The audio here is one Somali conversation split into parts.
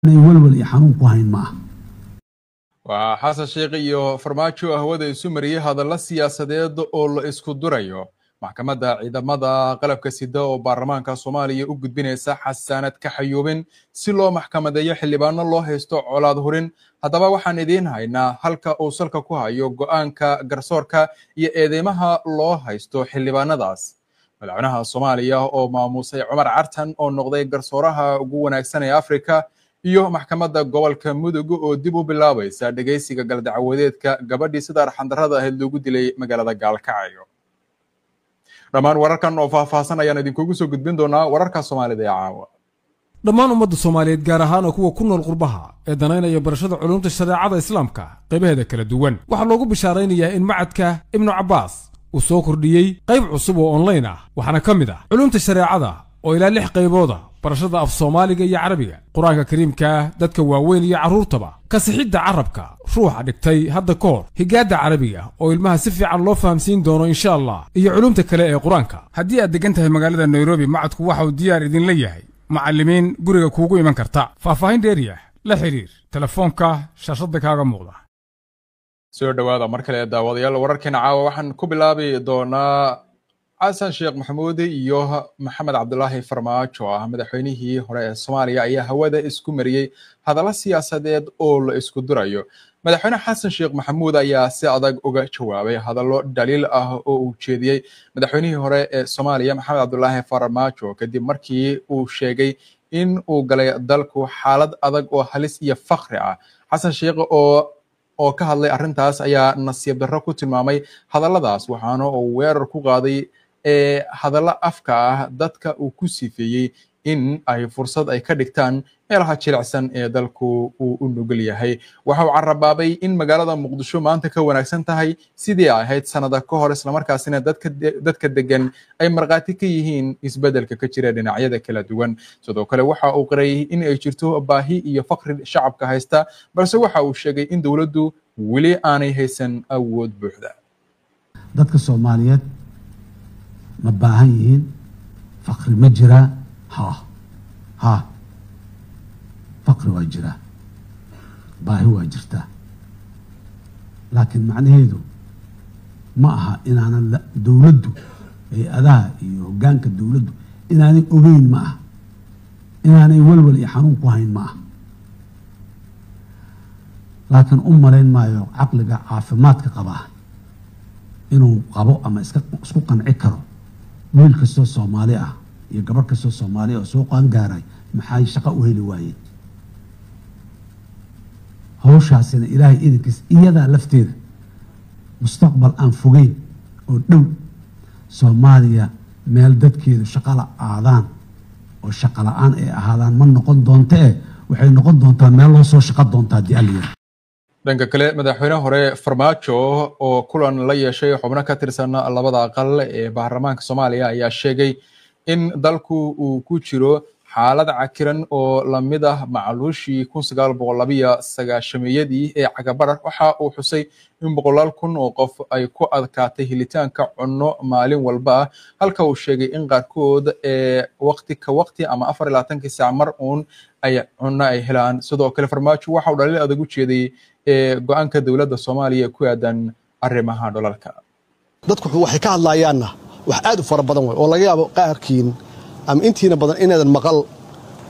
Walwal iyo xanuun ku hayn ma ah. Waa Xasan Sheekh iyo Farmaajo hawada isu mariyey hadallo siyaasadeed oo la isku durayo. Maxkamadda ciidamada qalabka sida oo baarlamaanka Soomaaliya u gudbinaysa xasaanad ka xayuubin si loo maxkamadeeyo xildhibaano loo haysto colaad hurin. Haddaba waxaan idiin haynaa halka uu salka ku hayo go'aanka garsoorka iyo eedeymaha loo haysto xildhibaanadaas. Madaxweynaha Soomaaliya oo maamuusay Cumar Cartan oo noqday garsooraha ugu wanaagsan ee Afrika, iyo maxkamadda gobolka Mudug oo dib u bilaabaysa dhegaysiga galdacwadeedka gabadhii sida arxandarrada ahayd loogu dilay magaalada Gaalkacyo. Dhammaan wararkan oo faahfaahsan ayaan idinkugu soo gudbin doonaa wararka Soomaalida ee caawa. Dhammaan ummadda Soomaaliyeed, gaar ahaan oo kuwa ku nool qurbaha ee danaynaya barashada culuumta shareecada Islaamka qaybaheeda kala duwan, waxaa loogu bishaaraynayaa in macadka Ibnu Cabbaas uu soo kordhiyey qayb cusub oo online ah. Waxaana ka mid ah culuumta shareecada oo ilaa 6 qaybooda, barashada af Soomaaliga iyo Carabiga, Qur-aanka Kariimka dadka waaweyn iyo carruurtaba, kasixidda carabka ruuxa dhigtay hadda ka hor, higaadda Carabiga oo ilmaha si fiican loo fahamsiin doono insha Allah, iyo culuumta kale ee Qur-aanka. Haddii aad deggan tahay magaalada Nairobi, macadku waxa uu diyaar idinla yahay macallimiin guriga kuugu iman karta. Faahfaahin dheeriah la xidhiir telefoonka shaashadda kaaga muuqda. Soo dhowaada mar kale daawadayaal. Wararkeena caawa waxaan ku bilaabi doonaa Xasan Sheekh Maxamuud iyo Maxamed Cabdulaahi Farmaajo ah madaxweynihii hore ee Soomaaliya ayaa hawada isku mariyey hadallo siyaasadeed oo la isku durayo. Madaxweyne Xasan Sheekh Maxamuud ayaa si adag uga jawaabay hadallo dhaliil ah oo uu jeediyey madaxweynihii hore ee Soomaaliya Maxamed Cabdulaahi Farmaajo, kadib markii uu sheegay in uu galay dalku xaalad adag oo halis iyo fakri ah. Xasan Sheekh oo ka hadlay arrintaas ayaa nasiib darro ku tilmaamay hadalladaas, waxaana uu weerar ku qaaday ee hadallo afka ah dadka uu ku sifeeyey in ay fursad ay ka dhigtaan meelaha jilicsan ee dalku uu u nugul yahay. Waxa uu carabaabay in magaalada Muqdisho maanta ka wanaagsan tahay sidii ay ahayd sanada ka hor, islamarkaasina dadka degan ay markhaati ka yihiin isbeddelka ka jira dhinacyada kala duwan. Sidoo kale waxa uu qiray in ay jirto baahi iyo fakri shacabka haysta, balse waxa uu sheegay in dowladdu weli aanay haysan awood buuxda. Dadka Soomaaliyeed ma baahan yihiin? Fakri ma jiraa? Ha, fakri waa jiraa, baahi waa jirtaa, laakiin macnaheedu ma aha inaanan dowladdu, hay-adaha iyo hoggaanka dowladdu inaanay ogeyn ma aha, inaanay walwal iyo xanuun ku hayn ma aha. Laakiin u malayn maayo caqliga caafimaadka qabaa inuu qabo ama iska isku qanci karo wiil kastoo Soomaali ah iyo gabarh kastoo Soomaali ah oo soo qaangaaray maxay shaqo u heli waayeen. Hawshaasina Ilaahay idinkiis iyadaa lafteeda mustaqbal aan fogeyn oo dhow Soomaaliya meel dadkeedu shaqo la aadaan oo shaqo la-aan ay ahaadaan ma noqon doonto, e waxay noqon doontaa meel loo soo shaqo doonta haddii Alla yidhaahdo. Dhanka kale, madaxweyne hore Farmaajo oo kulan la yeeshay xubno ka tirsan labada aqal ee baarlamaanka Soomaaliya ayaa sheegay in dalku uu ku jiro xaalad cakiran oo lamid ah macluushii 1992-yadii ee cagabarar. Waxa uu xusay in boqolaal kun oo qof ay ku adkaatay helitaanka cunno maalin walba ah, halka uu sheegay in qaarkood ee waqti ka waqti ama 24-kii saac mar uun ay cunno ay helaan. Sidoo kale Farmaajo waxa uu dhaliil adag u jeeday ee go-aanka dowladda Soomaaliya ku aadan arrimaha dholalka. Dadku waxay ka hadlaayaanna wax aad u fara badan way oo laga yaabo qaarkiin ama intiina badan inaadan maqal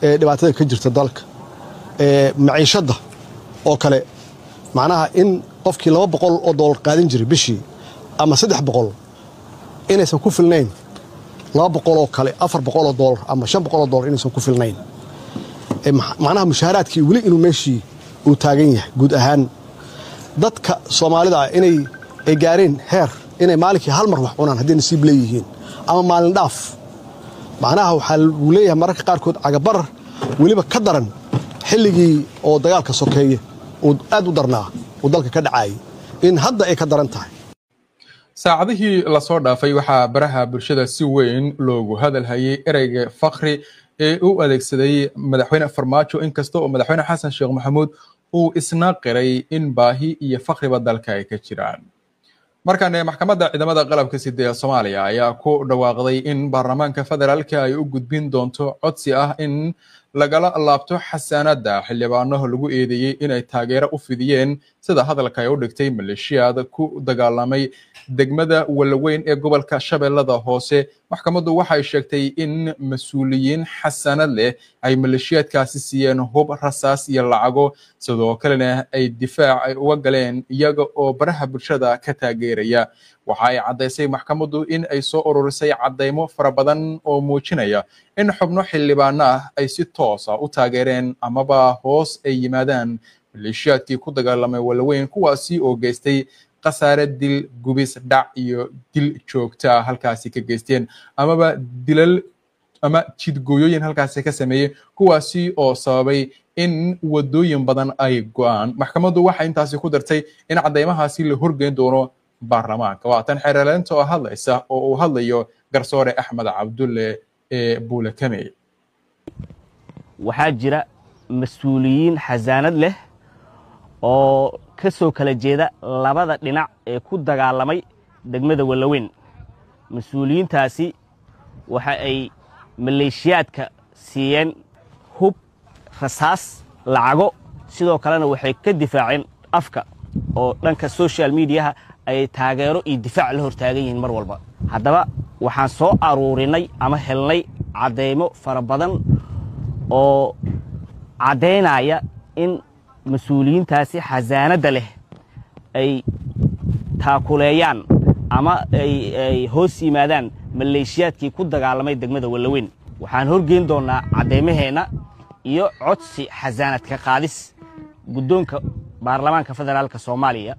ee dhibaatada ka jirta dalka ee maciishadda oo kale, macnaha in qofkii 200 oo doolar qaadan jiray bishii ama 300 inaysan ku filnayn, 200 oo kale, 400 oo doolar ama 500 oo doolar inaysan ku filnayn, macnaha mushaaharaadkii weli inuu meeshii uu taagan yahay. Guud ahaan dadka Soomaalida ah inay ay gaareen heer inay maalinkii hal mar wax cunaan hadday nasiib leeyihiin ama maalin dhaaf. Macnaha waxaa lagu leeyahay mararka qaarkood cagabarar weliba ka daran xilligii oo dagaalka sokeeye uu aad u darnaa uu dalka ka dhacaayay in hadda ay ka daran tahay. Saacadihii lasoo dhaafay waxaa baraha bulshada si weyn loogu hadalhayay ereyga fakri ee u adeegsaday madaxweyne Farmaajo, inkasta oo madaxweyne Xasan Sheekh Maxamuud uu isna qiray in baahi iyo fakriba dalka ay ka jiraan. Markaan maxkamadda ciidamada qalabka sida ee Soomaaliya ayaa ku dhawaaqday in baarlamaanka federaalka ay u gudbin doonto codsi ah in lagala laabto xasaanadda xildhibaano lagu eedeeyey inay taageero u fidiyeen, sida hadalka ay u dhigtay, maleeshiyaad ku dagaalamay degmada Walaweyn ee gobolka Shabeellada Hoose. Maxkamaddu waxay sheegtay in mas-uuliyiin xasaanad leh ay maleeshiyaadkaasi siiyeen hub, rasaas iyo lacago, sidoo kalena ay difaac ay uga galeen iyaga oo baraha bulshada ka taageeraya. Waxa ay caddaysay maxkamaddu in ay soo ururisay caddaymo fara badan oo muujinaya in xubno xildhibaano ah ay si toosa u taageereen amaba hoos ay yimaadaan maleeshiyaadkii ku dagaalamay Walaweyn, kuwaasi oo geystay khasaare dil, gubis, dhac iyo dil joogta ah halkaasi ka geysteen, amaba dilal ama jidgooyooyin halkaasi ka sameeyey, kuwaasi oo sababay in wadooyin badan ay go'aan. Maxkamaddu waxay intaasi ku dartay in caddaymahaasi la horgeyn doono baarlamaanka. Waa tan xeeraleynta oo hadlaysa oo uu hadlayo garsoore Axmed Cabdulle ee Buule Kamey. Waxaa jira mas-uuliyiin xasaanad leh oo ka soo kala jeeda labada dhinac ee ku dagaalamay degmada Walaweyn. Mas-uuliyiintaasi waxa ay maleeshiyaadka siiyeen hub, rasaas, lacago, sidoo kalena waxay ka difaaceen afka oo dhanka social mediaha ay taageero iyo difaac la hortaagan yihiin mar walba. Haddaba waxaan soo aruurinay ama helnay caddaymo fara badan oo caddaynaya in mas-uuliyiintaasi xasaanadda leh ay taakuleeyaan ama ay hoos yimaadaan maleeshiyaadkii ku dagaalamay degmada Walaweyn. Waxaan horgeyn doonnaa caddaymaheenna iyo codsi xasaanad ka qaadis guddoonka baarlamaanka federaalka Soomaaliya.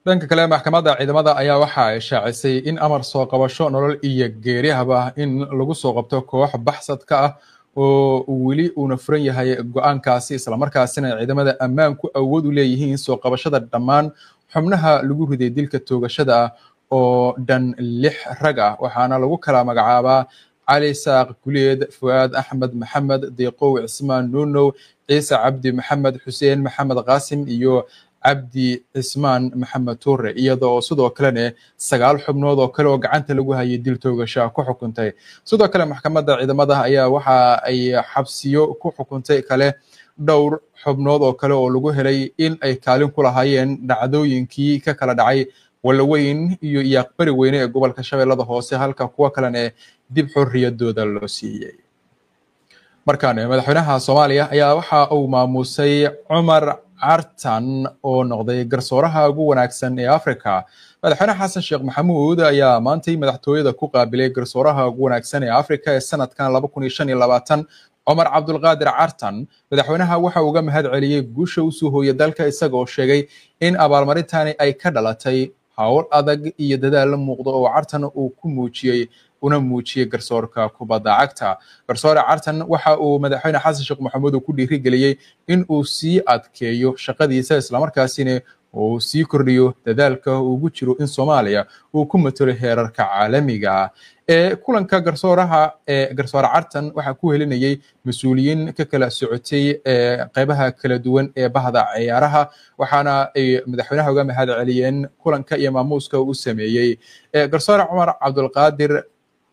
Dhanka kale, maxkamadda ciidamada ayaa waxa ay shaacisay in amar soo qabasho nolol iyo geerihaba in lagu soo qabto koox baxsad ka ah oo weli uuna furan yahay go-aankaasi, islamarkaasina ciidamada ammaanku awood u leeyihiin soo qabashada dhammaan xubnaha lagu riday dilka toogashada ah oo dhan 6 rag ah. Waxaana lagu kala magacaabaa Cali Saaq Guleed, Fu'aad Axmed Maxamed, Deeqow Cismaan Nuunow, Ciise Cabdi Maxamed, Xuseen Maxamed Qaasim iyo Cabdi Cismaan Maxamed Tuure, iyada oo sidoo kalena 9 xubnood oo kale oo gacanta lagu hayay dil toogasha ku xukuntay. Sidoo kale maxkamadda ciidamada ayaa waxa ay xabsiyo ku xukuntay kale dhowr xubnood oo kale oo lagu helay in ay kaalin ku lahaayeen dhacdooyinkii ka kala dhacay Walaweyn iyo Iyaaqbari Weyne ee gobolka Shabeellada Hoose, halka kuwa kalena dib xorriyadooda loo siiyey. Markaan madaxweynaha Soomaaliya ayaa waxa uu maamuusay Cumar Cartan oo noqday garsooraha ugu wanaagsan ee Africa. Madaxweyne Xasan Sheekh Maxamuud ayaa maantay madaxtooyada ku qaabilay garsooraha ugu wanaagsan ee Africa ee sanadkan 2025, Cumar Cabdulqaadir Cartan. Madaxweynaha waxa uu uga mahad celiyey guusha usoo hooyay dalka, isagoo sheegay in abaalmarintani ay ka dhalatay hawl adag iyo dadaal la muuqdo oo Cartan uu ku muujiyey una muujiyey garsoorka kubadda cagta. Garsoore Cartan waxa uu madaxweyne Xasan Sheekh Maxamuud ku dhiirigeliyey in uu sii adkeeyo shaqadiisa, islamarkaasina uu sii kordhiyo dadaalka ugu jiro in Soomaaliya uu ku matalo heerarka caalamiga ah. Ee kulanka garsooraha ee garsoore Cartan waxaa ku helinayay mas-uuliyiin ka kala socotay ee qeybaha kala duwan ee bahda ciyaaraha, waxaana ay madaxweynaha uga mahad celiyeen kulanka iyo maamuuska uu sameeyey. Garsoore Cumar Cabdulqaadir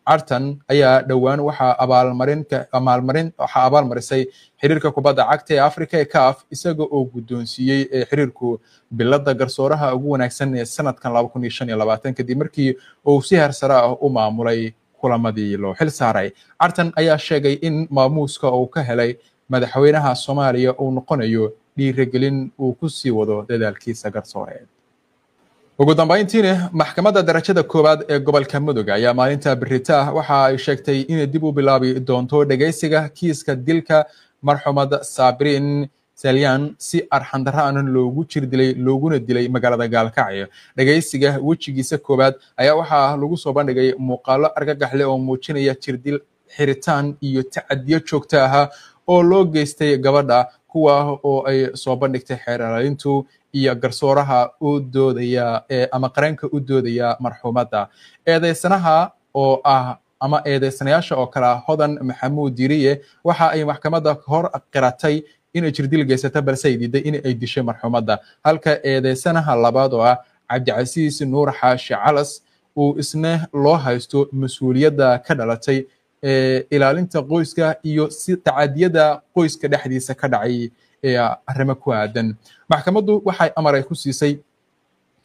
Cartan ayaa dhowaan waxaa abaalmarinka abaalmarin waxaa abaalmarisay xiriirka kubadda cagta ee Africa ee CAF, isaga oo guddoonsiiyey xiriirku bilada garsooraha ugu wanaagsan ee sanadkan 2025, kadib markii uu si heersare ah u maamulay kulamadii loo xil saaray. Cartan ayaa sheegay in maamuuska uu ka helay madaxweynaha Soomaaliya uu noqonayo dhiirigelin uu ku sii wado dadaalkiisa garsooreed. Ugu dambeyntiina, maxkamadda darajada koowaad ee gobolka Mudug ayaa maalinta berita ah waxa ay sheegtay inay dib u bilaabi doonto dhegaysiga kiiska dilka marxumad Saabiriin Salyan si arxandarro aanan loogu jir dilay looguna dilay magaalada Gaalkacyo. Dhegaysiga wejigiisa koowaad ayaa waxaa lagu soo bandhigay muuqaalo argagax leh oo muujinaya jirdil, xiritaan iyo tacadiyo joogto ahaa oo loo geystay gabadha, kuwa oo ay soo bandhigtay xeeraalintu iyo garsooraha u doodaya ama qareenka u doodaya marxuumadda. Eedeysanaha oo ah ama eedeysanayaasha oo kale ah Hodan Maxamuud Diriye waxa ay maxkamadda hor qiratay inay jirdil geysata, balse ay diiday in ay dishay marxuumadda, halka eedeysanaha labaad oo ah Cabdicasiis Nuur Xaashi Calas uu isna loo haysto mas-uuliyadda ka dhalatay Ilaalinta Qoyska iyo si tacadiyada qoyska dhexdiisa ka dhacay ee arrimo ku aadan. Maxkamaddu waxay amar ay ku siisay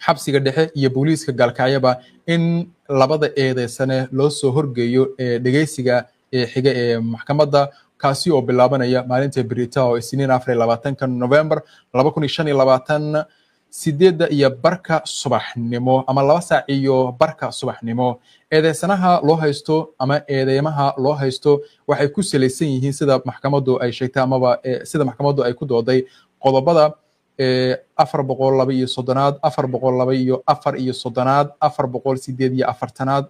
xabsiga dhexe iyo booliiska Gaalkacyaba in labada eedeysane loo soo horgeeyo dhegeysiga xiga ee maxkamadda, kaasi oo bilaabanaya maalinta berita oo Isniin 24-ka November 2025, 8:30 subaxnimo ama 2:15 subaxnimo. Eedeysanaha loo haysto ama eedeymaha loo haysto waxay ku salaysan yihiin, sida maxkamaddu ay sheegtay amaba sida maxkamaddu ay ku dooday, qodobada 432aad, 434aad, 448aad,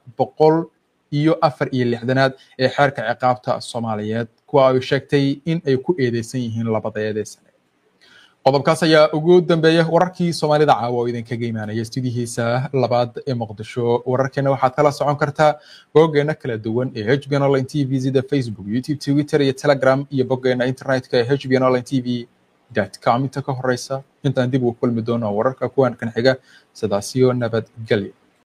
164aad ee Xeerka Ciqaabta Soomaaliyeed, kuwa ay sheegtay in ay ku eedeysan yihiin labada eedeysane. Qodobkaas ayaa ugu dambeeya wararkii Soomaalida caawa oo idinkaga imaanaya stuudiyihiisa labaad ee Muqdisho. Wararkeena waxaad kala socon kartaa boggeena kala duwan ee HBN Online TV, sida Facebook, YouTube, Twitter iyo Telegram, iyo boggeena internetka ee hbnonlinetv.com. Inta ka horeysa intaan dib ugu kulmi doono wararka kuwan kan xiga, sidaasiyo nabadgelyo.